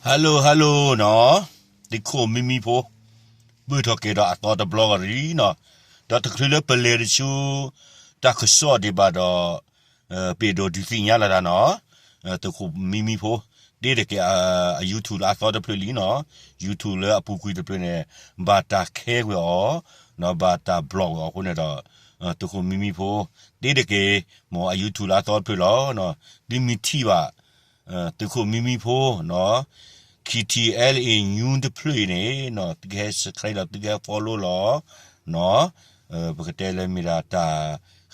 Hello hello နီၤ, သုးခိၣ်မံမံဖိ ဘုၣ်ထီၣ်က့ၤဒီးအသီတဘျီဂီၤလံနီၤ, ဒီးတချုးလၢပလဲၤတဆူ တၢ်ကစီၣ်ဒံးဘၣ်ဒီး ပ့ၢ်ဒိၣ်ဒုးသ့ၣ်ညါလီၤတၢ်နီၤ, သုးခိၣ်မံမံဖိ တ့တက့ၢ်အ YouTube လၢအသီတဖျၢၣ်လံနီၤ, YouTube လၢအပူၤကွံာ်တဖျၢၣ်န့ၣ် ဘၣ်တၢ်ခဲကွံာ်အီၤ, ဘၣ်တၢ်ဘျီၣ်ကွံာ်အီၤအဃိန့ၣ်ဒီး သုးခိၣ်မံမံဖိ တ့တက့ၢ် မ်အ YouTube လၢအသီတဖျၢၣ်လီၤ, သုမ့ၢ်ထံၣ်ဘၣ် သုးခိၣ်မံမံဖိနီၤ, KTLA News တဖျၢၣ်အံၤန့ၣ်နီၤ, သုကဟဲ subscribe လီၤ သုကဟဲ follow လီၤနီၤ, ပကတဲလၢမ့ၢ်ဒၣ်တၢ်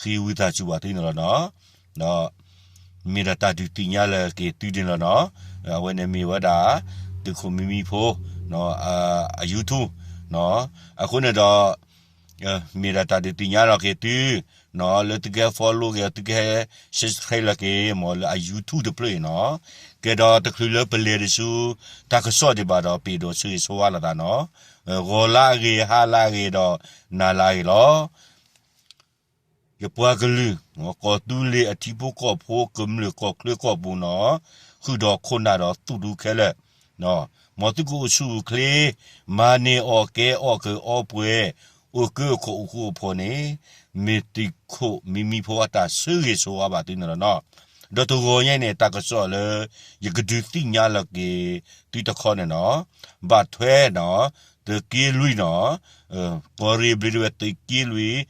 ဃ့ဝံသးစူၤဘၣ်သုန့ၣ်လီၤနီၤ, ဒီး မ့ၢ်ဒၣ်တၢ်ဒုးသ့ၣ်ညါလီၤက့ၤသုန့ၣ်လီၤနီၤ, အဝဲန့ၣ်မ့ၢ်ဝဲဒၣ် သုးခိၣ်မံမံဖိ အ YouTube နီၤ, အဃိန့ၣ်ဒီး မ့ၢ်ဒၣ်တၢ်ဒုးသ့ၣ်ညါလီၤက့ၤသုနီၤ, လၢသုကဟဲ follow က့ၤ သုကဟဲ subscribe လီၤက့ၤ မ်လၢအ YouTube တဖျၢၣ်အံၤနီၤ, ကဲဒီးတချုးလၢပလဲၤတဆူ တၢ်ကစီၣ်ဒံးဘၣ်ဒီး ပ့ၢ်ဒိၣ်ဆိၣ်ဂ့ၤဆိၣ်ဝါလိာ်သးနီၤ, ဂီၤလၢအဂ့ၤ ဟါလၢအဂ့ၤဒီး နၤလၢအဂ့ၤလီၤ. ယပှၤကလုာ် ကီၢ်သူလ့ၤအထံဖိကီၢ်ဖိ ကမျၢၢ်ကီၢ်ချၢကီၢ်ပူၤနီၤ, ဃုာ်ဒီးခိၣ်နၢ်ဒီးသူၣ်ဒူခဲလၢာ်, မ်သုကအိၣ်ဆူၣ်အိၣ်ချ့, မၤန့ၢ်အီၣ်ကဲအီၣ်ကၢအီပှဲၤ, အိၣ်ကၢအိၣ်ခိးအိၣ်ဃူအိၣ်ဖိးန့ၣ်, မ့ၢ်သုးခိၣ်မံမံဖိအတၢ်ဆိၣ်ဂ့ၤဆိၣ်ဝါဘၣ်သုန့ၣ်လီၤနီၤ, ဒီးတဂီၤညါအံၤန့ၣ် တၢ်ကစီၣ်လၢ ယကဒုးသ့ၣ်ညါလီၤက့ၤသုတခီန့ၣ်နီၤ, ဘၣ်ထွဲနီၤ, သုးက့လွံၢ်နီၤ, ကီၢ်ရ့ၣ်ဘျ့းဒဝဲၢ်သုးက့လွံၢ်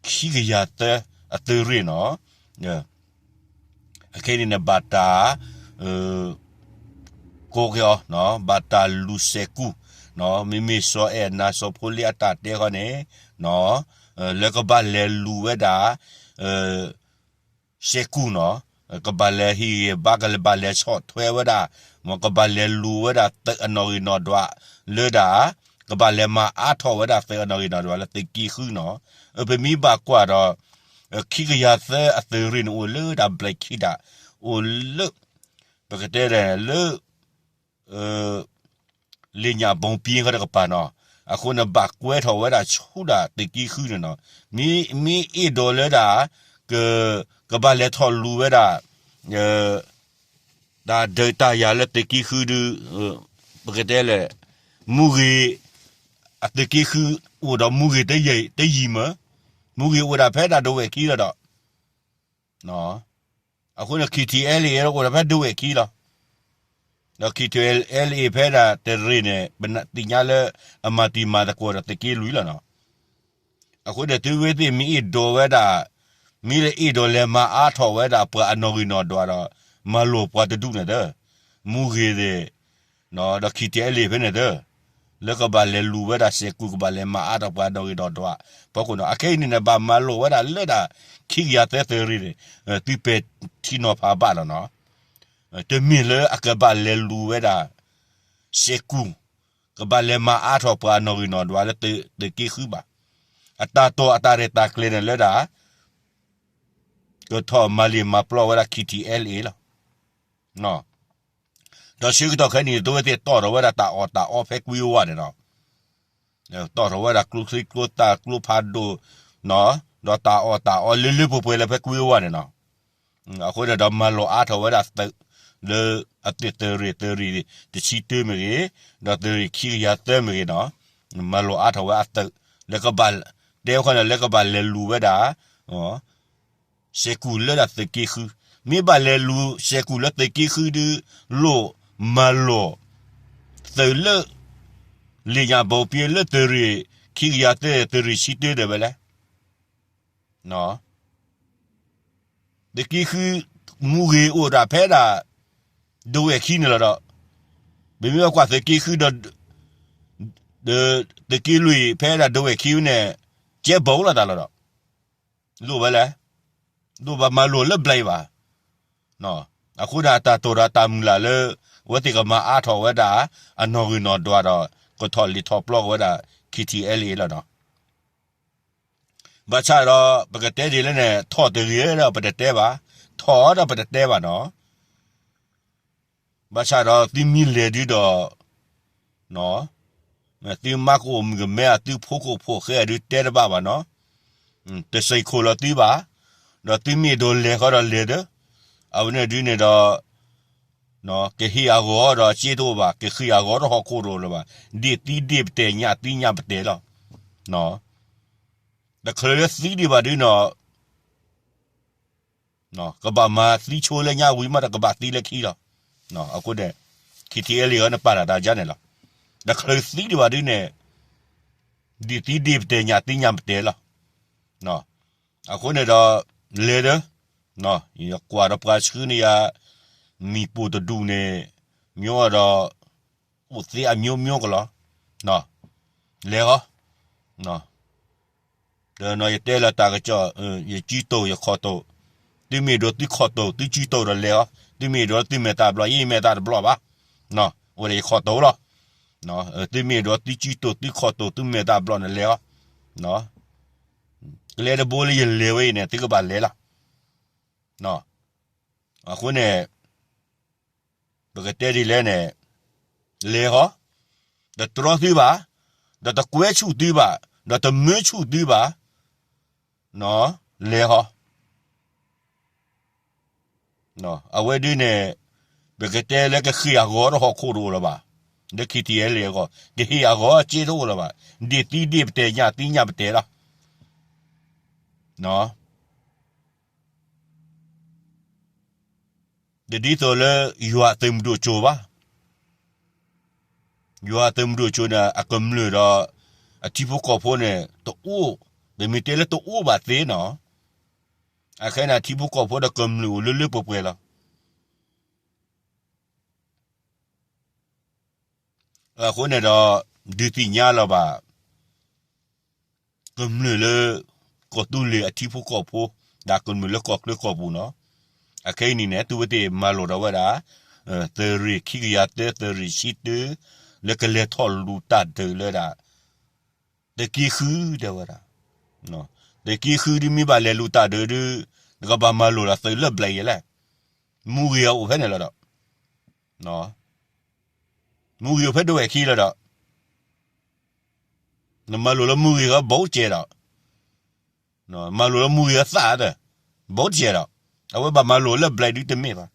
ခံကယၤသၢအသုးရ့ၣ်နီၤ, အခဲအံၤန့ၣ် ဘၣ်တၢ် ကိးက့ၤအီၤ, ဘၣ်တၢ်လူၤစဲးကူၣ်, မ့မ့ၢ်စီၤအဲၣ်နၤစီၤဖိလ့အတၢ်တဲဃီန့ၣ်, လၢကဘၣ်လဲၤလူၤဝဲဒၣ် စဲးကူၣ်နီၤ, ကဘၣ်လဲၤဟ့ၣ်ဂံၢ်ဘါ ကဘၣ်လဲၤဆီၣ်ထွဲဝဲဒၣ်, မ်ကဘၣ်လဲၤလူၤဝဲဒၣ်သုးအနီၣ်ဂံၢ်နီၣ်ဒွးလၢဒၣ်, ကဘၣ်လဲၤမၤအါထီၣ်ဝဲဒၣ်သုးအနီၣ်ဂံၢ်နီၣ်ဒွးလၢသုးက့ဃုနီၤ, ပမ့ၢ်ဘၣ်ကွၢ်ဒီး ခံကယၤသၢအသုးရ့ၣ်န့ၣ်အိၣ်လၢဒၣ်ဘျဲးခံဒၣ်, အိၣ်လၢ ပကတဲဒၣ်လၢ လ့ၣ်ညၣ်ဘိပံဃီတကပၤနီၤ, အဃိန့ၣ် ဘၣ်ကွဲထီၣ်ဝဲဒၣ်ဆူဒၣ်သုးက့ဃုန့ၣ်နီၤ, မ့ၢ်အ့ၣ်ဒိးလၢဒၣ် က ကဘၣ်လဲၤထီၣ်လူၤဝဲဒၣ် တၢ်ဒုးတၢ်ယၤလၢသုးက့ဃုဒုး, ပကတဲလဲၣ်, မူဂ့ၤ အသုးက့ဃု အိၣ်ဒီးမူဂ့ၤတယံၤမ့ၢ်, မူဂ့ၤအိၣ်ဒၣ်ဖဲဒၣ်ဒဝဲၢ်ခံလီၤဒီး အဃိန့ၣ် KTLA အိၣ်ဒီးဖဲဒဝဲၢ်ခံလီၤ, ဒီး KTLA ဖဲဒၣ်တရ့ၣ်န့ၣ် ပသ့ၣ်ညါလၢအမၤတံၤမၤသကိးဒီးသုးက့လွံၢ်လီၤနီၤ, အဃိန့ၣ် သုဝဲသ့ၣ်မ့ၢ်အ့ၣ်ဒိးဝဲဒၣ်, မ့ၢ်လၢအ့ၣ်ဒိးလဲၤမၤအါထီၣ်ဝဲဒၣ်ပှၤအနီၣ်ဂံၢ်နီၣ်ဒွးဒီး မၤလိာ်ပှၤတဒူၣ်န့ၣ်သၢ, မူဂ့ၤသ့ၣ် ဒီး KTLA ဖဲန့ၣ်သၢ, လၢကဘၣ်လဲၤလူၤဝဲဒၣ်စဲးကူၣ် ကဘၣ်လဲၤမၤအါထီၣ်ပှၤနီၣ်ဂံၢ်နီၣ်ဒွး, ဖီခိၣ်နီၤ အခဲအံၤန့ၣ်န့ၣ် ဘၣ်မၤလိာ်ဝဲဒၣ်လၢဒၣ် ခံကယၤသၢသုးရ့ၣ်န့ၣ်, သုပဲာ်ထံနီၤဖးဘၣ်လီၤနီၤ, တမ့ၢ်လၢအကဘၣ်လဲၤလူၤဝဲဒၣ် စဲးကူၣ်, ကဘၣ်လဲၤမၤအါထီၣ်ပှၤနီၣ်ဂံၢ်နီၣ်ဒွးလၢသုးက့ဃုဘၣ်, အတၢ်တိာ်အတၢ်ရဲၣ်တၢ်ကျဲၤန့ၣ်လၢဒၣ် ကထီၣ်မၤလ့ၣ်မၤပျီဝဲဒၣ် KTLA လီၤ. ဒီးဆၢကတီၢ်ခဲအံၤန့ၣ် သုဝဲသ့ၣ်တီၣ်ထီၣ်ဝဲဒၣ်တၢ်အီၣ်တၢ်အီဖဲကွ့ဝါန့ၣ်လီၤ. တီၣ်ထီၣ်ဝဲဒၣ်ကျိချံကျိသၣ်ကျိဖးဒိၣ်, ဒီးတၢ်အီၣ်တၢ်အီလၢလၢပှဲၤပှဲၤလၢဖဲကွ့ဝါန့ၣ်လီၤ. အဃိန့ၣ်ဒီးမၤလိာ်အါထီၣ်ဝဲဒၣ်သုး လၢအသ့ၣ်သုးရ့ၣ် သုးရ့ၣ်တဆံတၢမ့ၢ်ဂ့ၤ, ဒီးသုးရ့ၣ်ခံကယၤသၢမ့ၢ်ဂ့ၤနီၤ, မၤလိာ်အါထီၣ်ဝဲအသုး လၢကဘၣ် တဲဝဲခီန့ၣ် လၢကဘၣ်လဲၤလူၤဝဲဒၣ် စဲးကူၣ်လၢဒၣ်သုးက့ဃု, မ့ၢ်ဘၣ်လဲၤလူၤစဲးကူၣ်လၢသုးက့ဃုဒုး လိၣ်မၤလိာ်သုးလၢ လ့ၣ်ညၣ်ဘိပံလၢသုးရ့ၣ်ခံကယၤသၢ သုးရ့ၣ်ဆံတၢဒၣ်ဝဲလဲၣ်. သုးက့ဃု မူဂ့ၤအိၣ်ဒၣ်ဖဲဒၣ် ဒဝဲၢ်ခံန့ၣ်လီၤဒီး ပမ့ၢ်ဘၣ်ကွၢ်သုးက့ဃုဒီး သုးက့လွံၢ်ဖဲဒၣ်ဒဝဲၢ်ခံန့ၣ် ကဲဘီလိာ်သးလီၤဒီး လိၣ်ဝဲလဲၣ်, လိၣ်ဘၣ်မၤလိာ်လၢဘျဲဘၣ်. အဃိဒၣ်တၢ်တိာ်ဒီးတၢ်မုၢ်လၢ်လၢ အဝဲသ့ၣ်ကမၤအါထီၣ်ဝဲဒၣ် အနီၣ်ဂံၢ်နီၣ်ဒွးဒီး ကထီၣ်လ့ၣ်ထီၣ်ပျီက့ၤဝဲဒၣ် ခံထံၣ်အဲလ့ၣ်လီၤဒီး ဘၣ်ဆၣ်ဒီး ပကတဲဒ်လဲၣ်န့ၣ် ထီၣ်တဂ့ၤဒီးပတတဲဘၣ်, ထီၣ်ဒီးပတတဲဘၣ်နီၤ. ဘၣ်ဆၣ်ဒီးသုမ့ၢ်လဲၤဒုးဒီး သုမါကအိၣ်မုၣ်ကမဲ သုဖိကအိၣ်ဖိဃဲဒုးတဲတဘၣ်ဘၣ်နီၤ. တစဲးခိၣ်လီၤသုဘၣ်, ဒီးသုမ့ၢ်ဒိးလဲၤဃီဒီးလဲၤသၢ, အဝဲန့ၣ်ဒုးန့ၣ်ဒီး ကဟ့ၣ်အဂီၤဒီးစ့တအိၣ်ဘၣ်, ကဃ့ၢ်အဂီၤဒီးဟီၣ်ခိၣ်တအိၣ်လၢၤဘၣ်, ဒ့ၣ်သံဒ့ၣ်ပတဲာ်ညၣ်သံညၣ်ပတဲာ်လီၤ. တချုးလၢသံဒံးဘၣ်ဒုးန့ၣ်, ကဘၣ်မၤသံဆိလၢညါဝံၤမးဒီးကဘၣ်သံလၢခံလီၤ. အဃိန့ၣ် ခံထံၣ်အဲလံၤအီၤန့ၣ်ပာ်တၢ်တၢ်ယါန့ၣ်လီၤ. တချုးသံဒံးဘၣ်ဒုးန့ၣ်, ဒ့ၣ်သံဒ့ၣ်ပတဲာ်ညၣ်သံညၣ်ပတဲာ်လီၤ. အဃိန့ၣ်ဒီး လဲၤဒီး, ယကွၢ်ဒီးပှၤဆှၢန့ၢ်ယၤ မံၤပိၢ်တဒူၣ်န့ၣ်, မျိုးဒီး အိၣ်သ့အမျိုးမျိုးကလီၤ. လဲၤဃီ, ဒီးနီၢ်ယတဲလၢတၢ်ကစီၣ်, ယစုတိာ်ယခီၣ်တိာ်, သုမ့ၢ်ဒိးသုခီၣ်တိာ်သုစုတိာ်ဒီးလဲၤဃီ, သုမ့ၢ်ဒိးသုမဲာ်သၣ်ဘျီၣ် ယမဲာ်သၣ်တဘျီၣ်ဘၣ်, အိၣ်ဒီးယခီၣ်တိာ်လီၤ. သုမ့ၢ်ဒိးသုစုတိာ်သုခီၣ်တိာ်သုမဲာ်သၣ်ဘျီၣ်န့ၣ်လဲၤဃီ, ကျဲတဘိလၢယလဲၤဝဲအံၤန့ၣ် သုကဘၣ်လဲၤလီၤ. အဃိန့ၣ် ပကတဲဒ်လဲၣ်န့ၣ်, လဲၤဃီ, တတြီသုဘၣ်, ဒီးတကွဲဆူၣ်သုဘၣ်, ဒီးတမၢဆူၣ်သုဘၣ်, လဲၤဃီ. အဝဲဒ်န့ၣ် ပကတဲလၢကဃ့ၢ်အဂီၤဒီးဟီၣ်ခိၣ်တအိၣ်လၢၤဘၣ်, လၢခံထံၣ်အဲလံၤအဂီၢ် ကဟ့ၣ်အဂီၤအစ့တအိၣ်လၢၤဘၣ်, ဒ့ၣ်သံဒ့ၣ်ပတဲာ်ညၣ်သံညၣ်ပတဲာ်လီၤ. တဒ်သိးလၢ ယွၤသုးမုၢ်ဒိၣ်ကၠိၤဘၣ်. ယွၤသုးမုၢ်ဒိၣ်ကၠိၤန့ၣ် အကမျၢၢ်ဒီး အထံဖိကီၢ်ဖိန့ၣ် တအိၣ်, တမ့ၢ်တဲလၢတအိၣ်ဘၣ်သ့နီၤ, အခဲအံၤန့ၣ် အထံဖိကီၢ်ဖိဒီးကမျၢၢ်အိၣ်လၢလၢပှဲၤပှဲၤလီၤ. အဃိန့ၣ်ဒီး ဒုးသ့ၣ်ညါလီၤဘၣ် ကမျၢၢ်လၢ ကီၢ်သူလ့ၤအထံဖိကီၢ်ဖိ ဒီးကမျၢၢ်လၢကီၢ်ချၢကီၢ်ပူၤနီၤ, အခဲအံၤန့ၣ် သုဝဲသ့ၣ်မၤလိာ်ဒီးဝဲဒၣ် သုးရ့ၣ်ခံကယၤသၢ သုးရ့ၣ်ဆံတၢ လၢကလဲၤထီၣ်လူၤတၢ်ဒုးလၢဒၣ် သုးက့ဃုတဲဝဲဒၣ်, သုးက့ဃုဒ်မ့ၢ်ဘၣ်လဲၤလူၤတၢ်ဒုးဒုး နကဘၣ်မၤလိာ်ဒီးသုးလၢဘျဲၣ်ယဲလဲၣ်, မူဂ့ၤအအိၣ်ဖဲန့ၣ်လီၤဒီး မူဂ့ၤအိၣ်ဖဲဒဝဲၢ်ခံလီၤဒီး နမၤလိာ်လၢမူဂ့ၤဟီဘိးစဲးဒီး မၤလိာ်လၢမူဂ့ၤဟီသၣ်ဒီး ဘိးစဲးဒီး အဝဲဘၣ်မၤလိာ်လၢဘျဲၣ်ဒုးတမ့ၢ်ဘၣ်,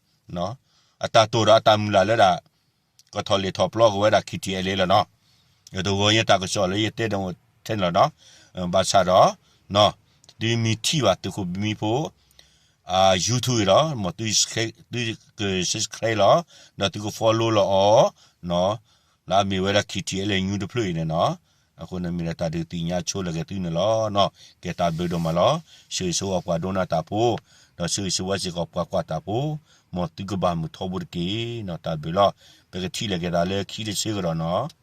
အတၢ်တိာ်ဒီးအတၢ်မုၢ်လၢ်လၢဒၣ် ကထီၣ်လ့ၣ်ထီၣ်ပျီက့ၤဝဲဒၣ် ခံထံၣ်အဲလံၤလီၤနီၤ, တဂီၤညါတၢ်ကစီၣ်လၢယတဲဒၣ်ထဲန့ၣ်လီၤနီၤ, ဘၣ်ဆၣ်ဒီး သုမ့ၢ်ထံၣ်ဘၣ်သုးခိၣ်ဘံမံဖိ YouTube အံၤဒီး မ်သုက subscribe လီၤ, ဒီးသုက follow လီၤအီၤ, လၢအမ့ၢ်ဝဲဒၣ်ခံထံၣ်အဲလံၤ YouTube အံၤန့ၣ်နီၤ, အဃိန့ၣ်မ့ၢ်ဒၣ်တၢ်ဒုးသ့ၣ်ညါဆိလၢက့ၤသုန့ၣ်လီၤနီၤ, ကဲတၢ်ဘျုးဒိၣ်မးလီၤ, ဆၢဂ့ၤဆၢဝါပှၤဒိကနၣ်တၢ်ဖိ, ဒီးဆၢဂ့ၤဆၢဝါစ့ၢ်ကီးပှၤကွၢ်တၢ်ဖိ, မ်သုကဘၣ်မုာ်ထီဘိတက့ၢ်နီၤ, တၢ်ဘျုးလီၤ, ပကထံၣ်လိာ်က့ၤသးလၢခံတဆၢကဒီးနီၤ